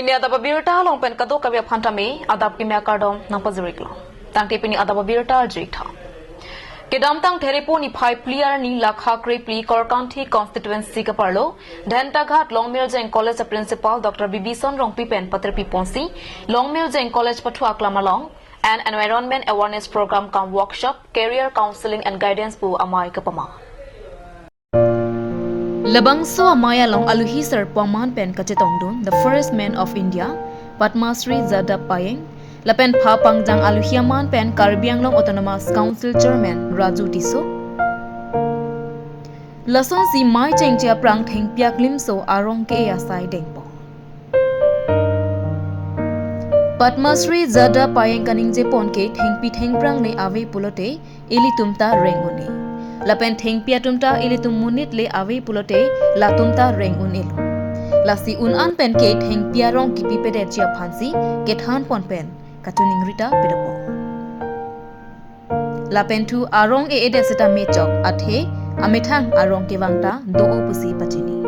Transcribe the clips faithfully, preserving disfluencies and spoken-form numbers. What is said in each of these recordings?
Te adap abirta along pen kadokave aphan tame adap kimi akardom nangpajir-iklo. Tangte pini adap abirta ajir-ik tha. Kedamtang Therepo niphai phli arni lakha krephli Korkanthi constituency kaparlo Dhentaghat Longmirjeng College a Principal Doctor Bibison Rongpi pen patirpi ponsi Longmirjeng College pathu aklam along an environment awareness program cum workshop, career counseling and guidance pu amei kapama. Labangso amei along aluhi sarpo aman pen kachetongdun the first man of India, Padma Shri Jada Payeng, lapen pha pangjang aluhi aman pen Karbi Anglong Autonomous Council Chairman Raju Tisso. Lasonsi mei chengche aphrang thengpi aklimso arong ke-e asai dengpo. Padma Shri Jada Payeng kaningje pon ke thengpi thengphrang ne ave pulote ilitum ta reng un-e. Lapen thengpi atum ta ilitum monit le ave pulote latum ta reng un-elo. Lasi un-an pen ke thengpi arong kipi pedetji aphansi kethan pon pen kachiningri ta pedopo. Lapen thu arong e-edet seta mechok athe amethang arong kevang ta do-o pusi pachini.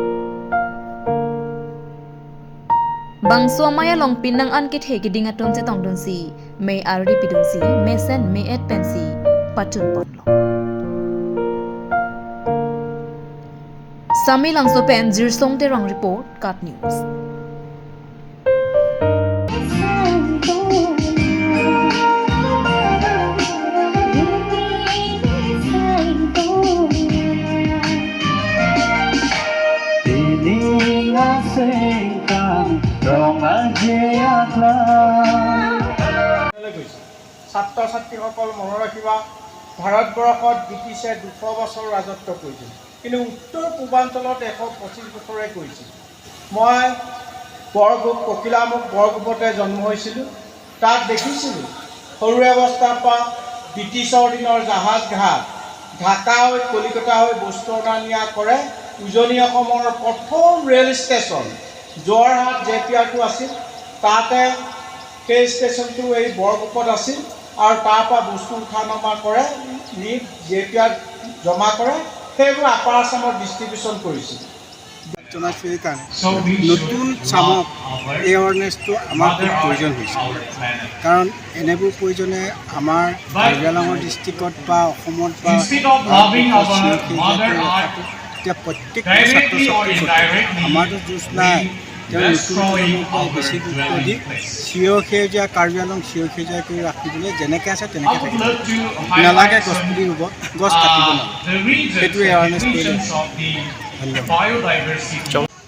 Bangso amei along pinang an kethe keding atum chetongdunsi, mei ardi pidunsi, mesen me-et pensi pachun ponlo. Samelangso pen Jirsong Terang report, KAT News. Pining asengkan rong aje aklam. ছাত্ৰ ছাত্ৰীসকল মনত ৰাখিবা, ভাৰতবৰ্ষত ব্ৰিটিছে দুশ বছৰ ৰাজত্ব কৰিছিল, কিন্তু উত্তৰ পূৰ্বাঞ্চলত এশ পঁচিছ বছৰে কৰিছিল। মই বৰগোপ, ককিলামুখ বৰগোপতে জন্ম হৈছিলোঁ। তাত দেখিছিলোঁ সৰুৰে অৱস্থাৰ পৰা ব্ৰিটিছৰ দিনৰ জাহাজ ঘাট, ঢাকা হৈ কলিকতা হৈ বস্তু অনা নিয়া কৰে। উজনি অসমৰ প্ৰথম rail station Jorhat J P আৰটো আছিল, তাতে সেই ষ্টেচনটো এই বৰগোপত আছিল আৰু তাৰ পৰা বস্তু উঠা নমা কৰে, নি জে পি আৰ জমা কৰে, সেইবোৰ আপাৰ আছামত ডিষ্ট্ৰিবিউশ্যন কৰিছিল। জনাইছোঁ এইকাৰণে নতুন চামক এৱাৰনেছটো আমাৰ খুব প্ৰয়োজন হৈছে, কাৰণ এনেবোৰ প্ৰয়োজনে আমাৰ কাৰ্বি আংলঙৰ ডিষ্ট্ৰিক্টত বা অসমত বা ভাৰতবৰ্ষত চিঞৰ সেউজীয়া কৰি ৰখাটো এতিয়া প্ৰত্যেক ছাত্ৰ ছাত্ৰীৰ কৰ্তব্য। আমাৰতো জুচ নাই, তেওঁ নতুন প্ৰজন্মক বেছি গুৰুত্ব দি চিঞৰ সেউজীয়া, কাৰ্বি আংলং চিঞৰ সেউজীয়া কৰি ৰাখিবলৈ যেনেকৈ আছে তেনেকৈ থাকিব। নালাগে গছ পুলি ৰুব, গছ কাটিব নালাগে। সেইটো এৱাৰনেছ কৰিলে। ধন্যবাদ।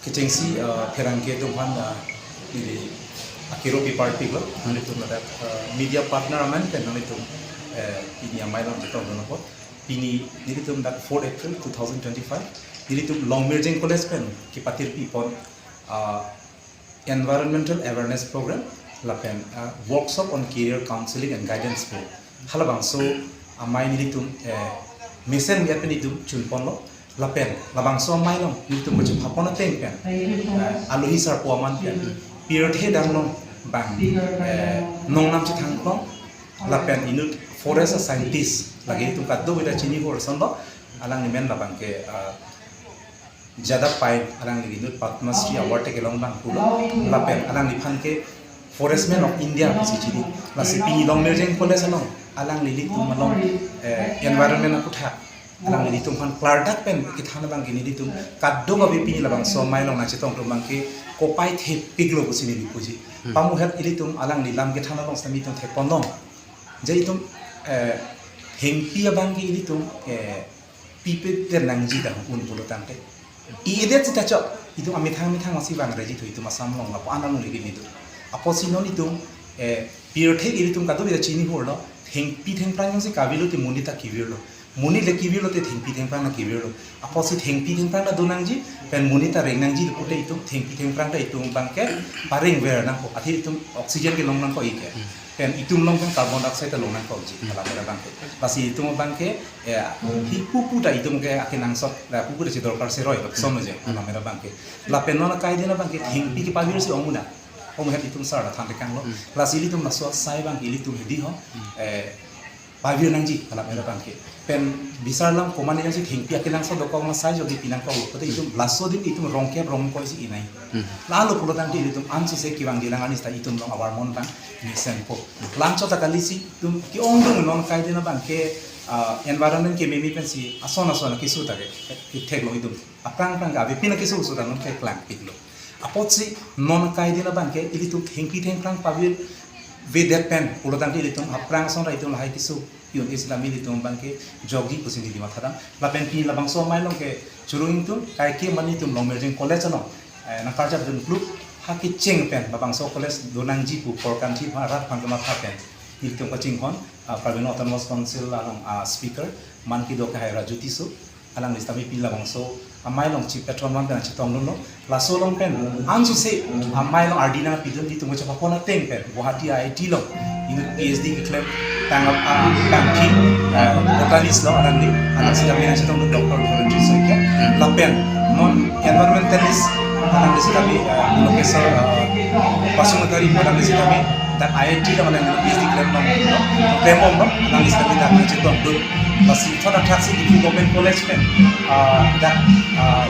Kechengsi, uh, pherangke atum aphan, uh, neli akiro pipar piglo, nanglitum ladak, uh, media partner amen pen nanglitum, uh, pini amei along chetongdun apot. Pini nelitum dak fourth April two thousand twenty-five, nelitum Longmirjeng College pen kepatirpi pon, uh, Environmental Awareness Program, lapen, uh, Workshop on Career Counseling and Guidance Program. Halabangso amei nelitum, eh, mesen me-et pen nelitum chun ponlo, lapen labangso amei along nelitum kachepha pon ateng pen, eh, aluhi sarpo aman pen pirthe damlong bang, eh, nongnam chethang long, lapen inut forest a scientist lake nelitum kadokave ta chini hor asonlo, alangli men labangke, ah, Jada Payeng, alangli inut Padma Shri Award ta kelong abang pulo, lapen alangliphan ke Forest Man of India pusi chini. Lasi pini Longmirjeng College along alangli ilitum along, eh, environment aputhak alangli ilitum aphan klardak pen kethan abangke nelitum kadokave pini labangso amei along nangchetongdun abangke kopai thepiklo pusi neli puji. Hmm. Pamuhet ilitum alangli lam kethan along sami itum theklong. Je itum, eh, thengpi abangke ilitum, eh, pipe te nangji dah un pulo tangte. E-edet seta chok, itum amethang methang masi vangreji thu itum Assam along lapu-an along legi nidu. Apotsi non itum, eh, pirthe ilitum kadokave ta chini horlo, thengpi thengphrang si kavilo te monit ta kevirlo. Monit le kevirlo te thengpi thengphrang ta kevirlo. Apotsi thengpi thengphrang ta do nangji, pen monit ta reng nangji pute itum thengpi thengphrang ta itum abangke pareng ver nangkok, athe itum oxygen kelong nangkok ike. Pen itum along pen carbon dioxide ta long nangkokji, hmm, alam abangke. Lasi itum abangke, eh, hi pupu ta itum ke akenangsot, la pupu ta chedorkar seroi, lok som je, hmm, alam abangke. Lapen non akai din abangke, thengpi kepavirsi ong muna. Ong het itum sar la than tekanglo. Hmm. Lasi ilitum laso asai abangke ilitum hedi ho, hmm, eh, pavir nangji, halap era bangke. Pen bisar lang komat nangji thengpi akenangsot dokok ma sai jok di pinang kau. Pute itum laso adim itum rongkep rongkoi si inai. Hmm. Lalo pulo tangte itum ansose kevang dilang anis ta itum along avar mon tang mesenpo. Langchot ta kali si itum ke-ongdung non kai adim abangke, ah, environment kememe pensi ason ason keso ta ke, kethek lo itum. Aphrang aphrang ke ave pina keso so ta non ke klangpik lo. Apotsi non kai adim abangke ilitum thengpi thengphrang pavir vedet pen pulo tangte ilitum aphrang ason ra itum lahai keso pi-un-e sitame ilitum abangke jokji pusi neli mathadam. Lapen pini labangso amei along ke churung ingtung, kaike mane itum Longmirjeng College along, eh, nangkarjap dun kluk, ha kecheng pen labangso college donangji pu korkanthi aphan rat aphan kematha pen ilitum kachinghon, ah, Karbi Anglong Autonomous Council along, ah, speaker, man kedo ke Haira Jyoti so, alangli sitame pini labangso amei along chipetron man pen chetongdunlo. Laso along pen ansose amei along ardi nangpidun, itum kachepakon ateng pen Guwahati I I T along inut P H D keklem tang, ah, tangki, ah, botanist lo alangli, alangli sitame nangchetongdun Doctor Dhorantri Saikia. Hmm. Lapen non environmentalist alangli sitame, ah, Lokeswar, ah, Basumatary alangli sitame dak I I T along alangli P H D klem bom lo, klem bom lo, alangli sitame dak nangchetongdun. Lasi thot athak si Diphu Government College pen, ah, dak, ah,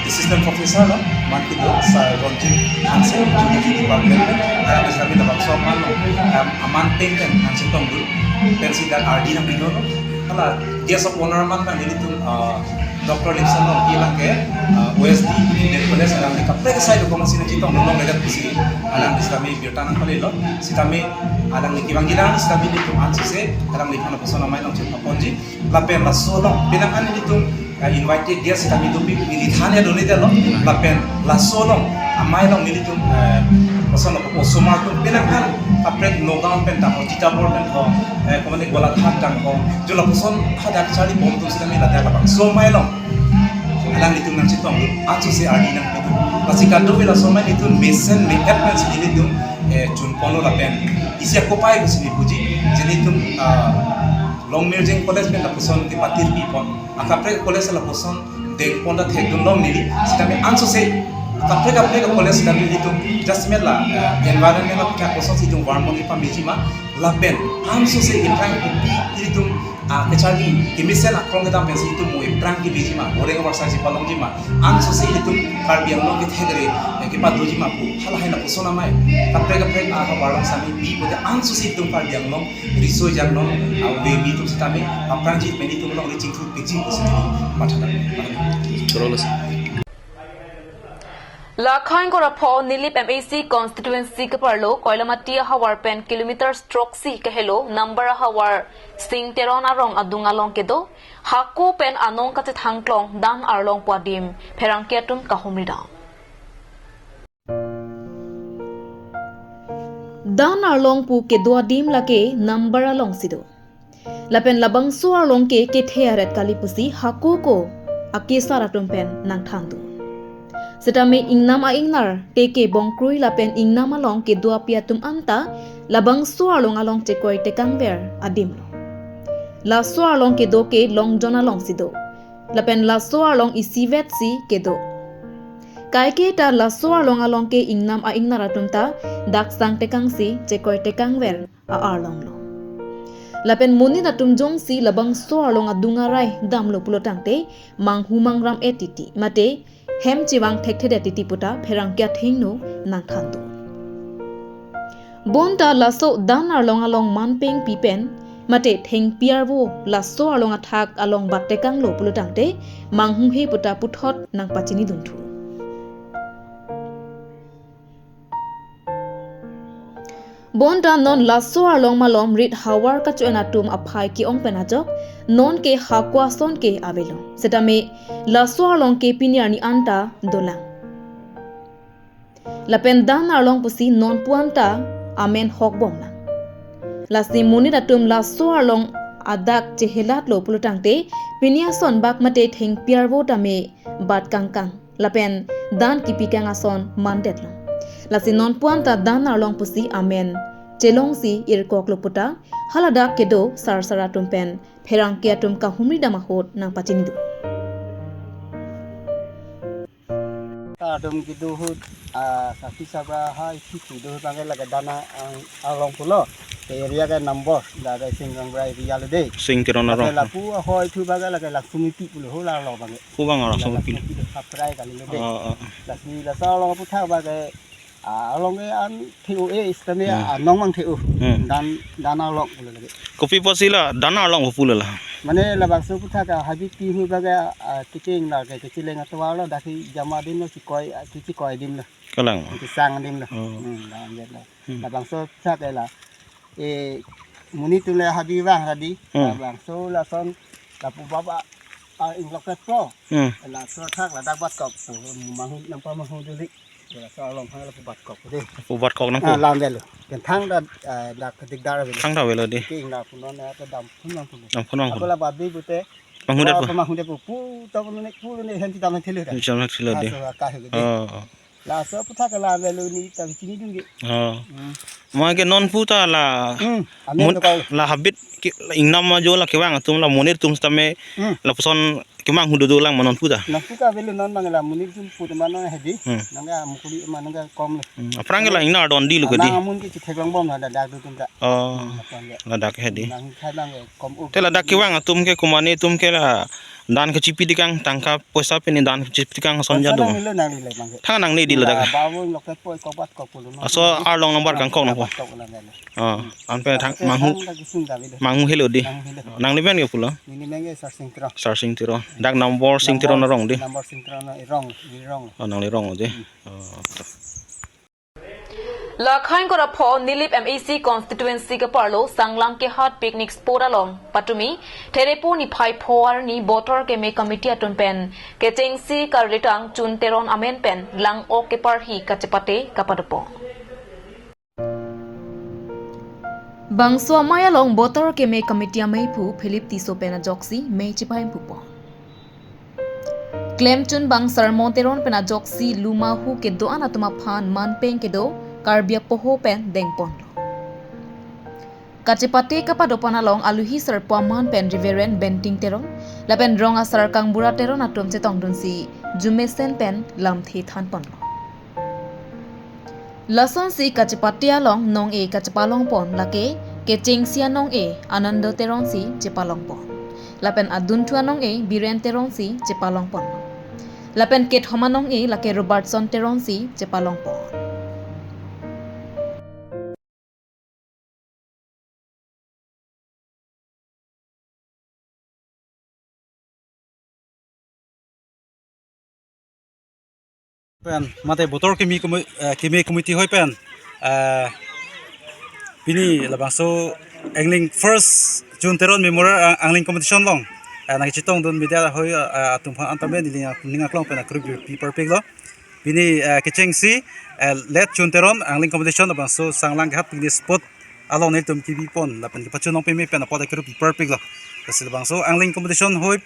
assistant professor lo, man kedo Sir Ronjit Hanse, Zoology Department pen, alangli sitame labangso amei along, um, aman peng pen nangchetongdun, pensi dak ardi nangpidunlo. Hala guest of honor man pen ilitum, ah, Doctor Limson Rongpi abangke, ah, O S D Degree College alangli kaprek asai dokok masi nangchetongdun longledet pusi alangli sitame birta nangpalelo. Sitame alangli kevang dilang sitame ilitum ansose alangliphan lapuson amei along chepaponji. Lapen laso along penang an ilitum, eh, invited guest sitame dopik neli than ya doni delo. Lapen laso along amei along nelitum, eh, laso along osomar atum penang an kaprek Nagaon pen tangho, Titapur pen ho, eh, komane Golaghat tangho, jo lapuson hadak charli bom atum sitame ladak labangso amei along alanglitum nangchetongdun, ansose ardi nangpidun. Lasi kadokave laso amei ilitum mesen me-et pensi nelitum, eh, chunponlo lapen isi akopai pusi neli puji, je nelitum, ah, Longmirjeng College pen lapuson kepatirpipon, akaprek college lapuson dengpon ta thekdunlong neli, sitame ansose kaprek kaprek college sitame ilitum just mela, eh, environment aputhak kosonsi itum varmon kepameji ma, lapen ansose iphrang kopi ilitum, ah, kacharli kemesen akrong kedam pensi itum mo iphrang kemeji ma, boreng varsai si palongji ma, ansose ilitum Karbi Anglong kethek ri, eh, kepadoji ma pu halahai lapuson amei kaprek kaprek ahavar along sitame pi pute ansose itum Karbi Anglong riso jang along, ah, ave mi atum sitame aphrangsi pen itum along ri chingthur piji pusi neli mathadam. Chorolo si. Lakhain Korapho Nilip M A C constituency keparlo Koilamati ahavar pen kilometer stroksi kehelo number ahavar Sing Teron arong adung along kedo hako pen anong kachethangklong Dan Arlong pu adim pherangke atum kahumri dam. Dan Arlong pu kedo adim lake number alongsi do. Lapen labangso arlong ke kethe aret kali pusi hako ko akesar atum pen nangthandun. Sitame ingnam a-ingnar teke bongkrui lapen ingnam along kedo api atum anta labangso arlong along chekoi tekangver adimlo. Laso arlong kedo ke Long John alongsi do. Lapen laso arlong isivetsi kedo. Kaike ta laso arlong along ke ingnam a-ingnar atum ta dak sang tekangsi chekoi tekangver a-arlonglo. Lapen monit atum jongsi labangso arlong adung arai damlo pulo tangte manghu mangram-et titi mate hem chevang thekthedet titi puta pherangke athengno nangthandun. Bonta laso Dan Arlong along manpeng pipen mate thengpi arvo laso arlong athak along bat tekanglo pulo tangte manghuhe puta puthot nangpachinidunthu. Bonta non laso arlong malom rit havar kacho-en atum aphai ke-ong pen ajok, non ke hako ason ke avelo. Setame laso arlong ke pini arni anta dolang. Lapen Dan Arlong pusi nonpu anta amen hokbomlang. Lasi monit atum laso arlong adak chehelatlo pulo tangte, pini ason bak mate thengpi arvo tame bat kangkang. Lapen dan kipi kang ason mandetlo. Lasi nonpu anta Dan Arlong pusi amen chelongsi irkoklo puta, haladak kedo sarsar atum pen pherangke atum kahumri dam ahut nangpachinidu. Atum kedo ahut, ah, sapi sabra hai kitu do abang ke lake dan a-, ang-, arlong pulo. Ke area ke number, la ke Singrang Brai area lo de. Sing Teron arong. Lapu ahoi thu abang ke lake Laksmipi pulo ho la arlong abang ke. Pu abang arlong. La Laksmipi. Laksmipi do saprai kali lo de. Oh, oh. Lasi laso arlong aphuthak abang ke, ah, arlong ke an the-o e, istame, hmm, anong mang the-o. Hmm. Dan, dan arlong pulo lake. Kopi apotsi la dan arlong pulo la? Mane labangso aphuthak ke habit pi hu abang ke, ah, tiking la ke kecheleng atovar lo, dak ke jama adim lo, chikoi, ah, chikoi adim lo. Kalang. Kesang adim lo. Oh. Hmm, la anvet lo. Hmm. Labangso aphuthak ke la, eh, monit atum le habit vang tadi. Hmm. Labangso lason lapu baba, ah, inglok ke po. Hmm. Laso athak ladak batkok. So, manghu, nangpamanghu duli. Laso arlong hang lapu batkok de. Lapu batkok nangpo. Ah, la anvet lo. Pen thangta, ah, dak dikdar avelo. Thangta avelo de. Ke ingna punon ya ke damphun nangphun. Damphun nangphun. Ako la babi pute. Manghu det po. Manghu det po. Pu to punon pu ne hen ti dam thelo ta. Jam thelo de. Laso akah ke de. Oh, oh. Laso aphuthak ke la anvet lo, ni ta chinidun ke. Oh. Hmm. Ma ke non puta la. Hmm. Amen mun to kau. La habit ke, la ingnam ajo la kevang atum la monit atum sitame. Hmm. Lapuson kemanghu dodo lang ma non puta. Non puta avelo, non abang la monit atum puta ma non hedi. Hmm. Non ke mukuli ma non ke kom lo. Hmm. Aphrang ke la ingnar don di lo ke di. Nang amun ke chithek long bom la dak dak atum ta. Oh. Hmm, aphrang ke. Ladak hedi. Nang khai abang ke kom o. Te ladak kevang atum ke, komane atum ke la dan kechipi dikang, tangka poisa pen dan kechipi dikang ason jadung. Poisa nanglo, nanglo le abang ke. Thang nangne di ladak. La, babu inglok ke po, kok batkok pulo non. Laso arlong number kangkok nangpo. Batkok pulo nanglo. Oh, an pen thang manghu. Thang ta kesung ta avelo. Manghu helo di. Manghu helo. Nangli pen ke pulo? Neli abang ke Sar Sing Teron. Sar Sing Teron. Dak number Sing Teron arong de. Number Sing Teron arong, arong. Oh, nangli arong de. Hmm. Oh, to. Lakhang Korapho Nilip M A C constituency keparlo Sanglang Kehat picnic spot along patumi Therepo niphai pho arni Botor Keme Committee atum pen kechengsi karlitang Chun Teron amen pen lang-ok keparhi kachepate kapadopo. Bangso amei along Botor Keme Committee ameiphu Philip Tisso pen ajoksi mei chepahemphupo. Klemchun bang Sarmon Teron pen ajoksi luma hu kedo-an atum aphan manpeng kedo Karbi apoho pen dengponlo. Kachepate kapadopon along aluhi sarpo aman pen Reverend Benting Teron lapen rong asar Kangbura Teron atum chetongdunsi jumesen pen lamthe thanponlo. Lasonsi kachepate along nong-e kachepalongpon lake kechengsi anong-e Anando Teronsi chepalongpon. Lapen adunthu anong-e Biren Teronsi chepalongpon. Lapen kethom anong-e lake Robertson Teronsi chepalongpon. Pen mate Botor Keme Komi-, eh, Keme Committee hoi pen, eh, pini labangso angling first Chun Teron Memorial, eh, angling competition along, eh, nangchetongdun media hoi, eh, atum aphan antame neli ning aklong pen akuru pi parpiklo. Pini, eh, kechengsi, eh, late Chun Teron angling competition labangso Sanglang Kehat picnic spot along nelitum kebipon lapen kepachunong peme pen apot akuru pi parpiklo. Lasi labangso angling competition hoi,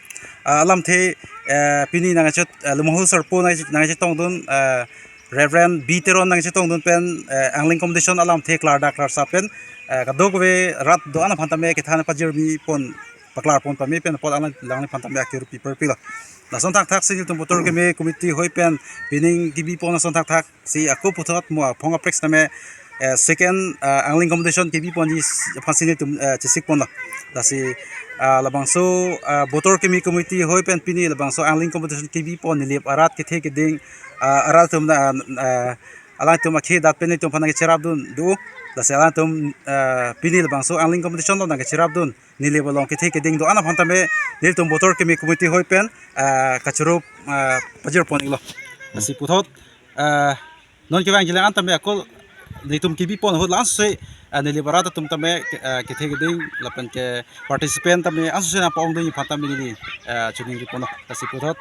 ah, alamthe, eh, pini nangchet, eh, luma hu sarpo nangchet, nangchetongdun, eh, Reverend B Teron nangchetongdun pen, eh, angling competition alamthe klardak klarsap pen, eh, kadokave rat do-an aphan tame kethan pajirmipon paklarpon pame pen apot alang, alangliphan tame akuru pi parpiklo. Lason thakthaksi nelitum Botor Keme Committee hoi pen pining kebipon lason thakthaksi ako puthot mo aphong aprek tame, eh, second, eh, angling competition kebiponji aphansi nelitum, eh, chesikponlo. Lasi, ah, labangso, ah, Botor Keme Committee hoi pen pini labangso angling competition kebipon Nilip arat kethe keding, ah, arat atum na, ah, alangtum akhi dat pen nelitum aphan nangcherapdun do. Lasi alangtum, ah, pini labangso angling competition along nangcherapdun Nilip along kethe keding do-an aphan tame nelitum Botor Keme Committee hoi pen, ah, kachoro, ah, pajirpon-iklo. Lasi puthot, ah, non kevangjilang an tame ako nelitum kebipon ahut la-ansi, ah, Nilip arat atum tame, ah, kethe keding lapen ke participant tame ansi nangpa-ongdunji aphan tame neli, ah, choningriponlo. Lasi puthot,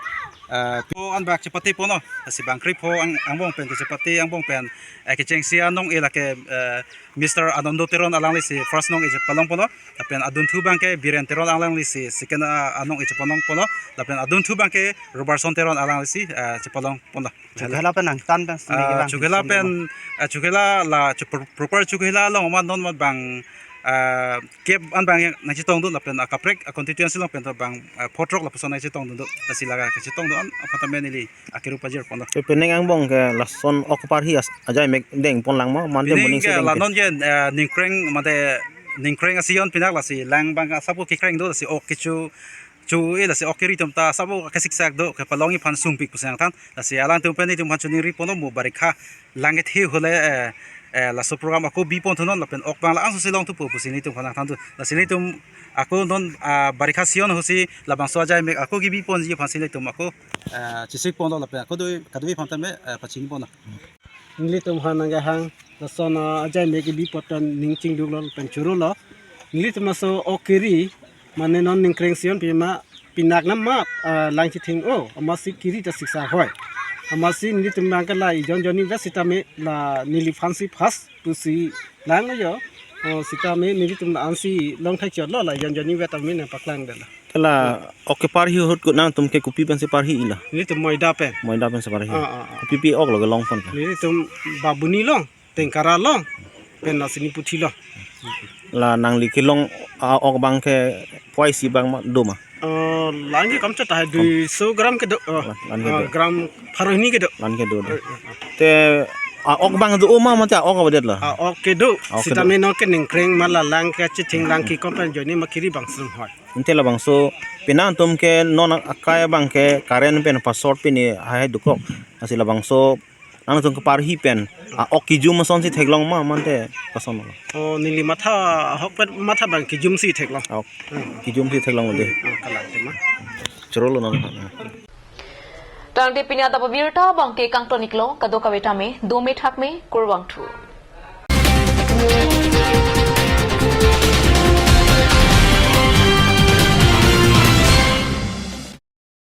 ah, pho an bak chepateponlo. Lasi bangkrepho ang, angbong pen kechepate angbong pen, ah, kechengsi anong-e lake, ah, Mister Anando Teron alanglisi first nong-e chepalongponlo. Lapen adunthu abangke Biren Teron alanglisi second, ah, anong-e chepalongponlo. Lapen adunthu abangke Robertson Teron alanglisi, ah, chepalongponlo. Chokhela pen nangtan pen sini Ah, kelang Chokhela sini pen, ah, Chokhela la, cho-, pro-, proper Chokhela along ma non ma bang, ah, kep an abang nangchetongdun lapen akaprek a constituency along pen abang, ah, photrok lapuson nangchetongdun do. Lasi la kachetongdun an aphan tame neli akiru pajirponlo. Pe penang angbong ke lason ok parhi as-, ajai mek dengponlang ma, mante pining moning ke sedeng la ke. Non ke, eh, ningkreng mate ningkreng asion pinak lasi lang abang asap kekreng do lasi ok kecho cho-e lasi ok keri atum ta asap kesiksak do kepalongji aphan sungpik pusi nangthan lasi alangtum pen itum aphan choningriponlo mo barikha lang kethe ahut le, eh, eh, laso program ako biponthunon lapen ok abang la-an susi longthupo pusi nelitum aphan nangthandun. Lasi nelitum ako non, ah, barikha season ahutsi labangso ajai mek ako kebiponji aphansi nelitum ako, ah, chesikponlo lapen ako do kadokave aphan tame, eh, pachiniponlo. Nelitum aphan nangkehang lason ajai mek kebi apot pen ning chingduklo pen chorolo. Nelitum laso ok keri mane non ningkreng season pima pinak nama, ah, lang chetheng-o amatsi keri ta siksa hoi. Amatsi nelitum abang ke la ejon jonni vet sitame la neliphansi first pusi langlo jo. O, sitame nelitum la-ansi longthai chotlo la ejon jonni vet tame nangpaklangdetlo. Te la ok keparhi ahut ko nangtum ke kopi pensi parhi-ilo? Nelitum moida pen. Moida pensi parhi. Ah, ah, ah. Kopi pi ok lo kelong pon ke? Nelitum Babuni along, Tengkara along, pen lasi Niputhi along. La nangli kelong a-ok abang ke poi isi abang ma, do ma? Oh, lang ke kam chot hai dui so gram kedo. Oh, la-an kedo. Ah, gram pharo hini kedo. La-an kedo do. Eh, eh, eh. Te a-ok abang do ma mate a-ok avedetlo? A-ok kedo. A-ok kedo. Sitame non ke ningkreng ma la lang kachetheng lang kekom pen ajoine ma keri abang sung hoi. Ante labangso penang atum ke non akai abang ke current pen pa-short pine hai hai dokok. Lasi labangso nangtum keparhi pen a-ok kejum asonsi theklong ma mante kosonlo? Oh, neli matha ahok pen matha abang kejumsi theklong. Ok. Hmm. Kejumsi theklonglo de. Hmm, kalang tema. Chorolo nang. Tangte pini adap abirta abang ke kangton-iklo, kadokave tame dome thakme, kurvangthu.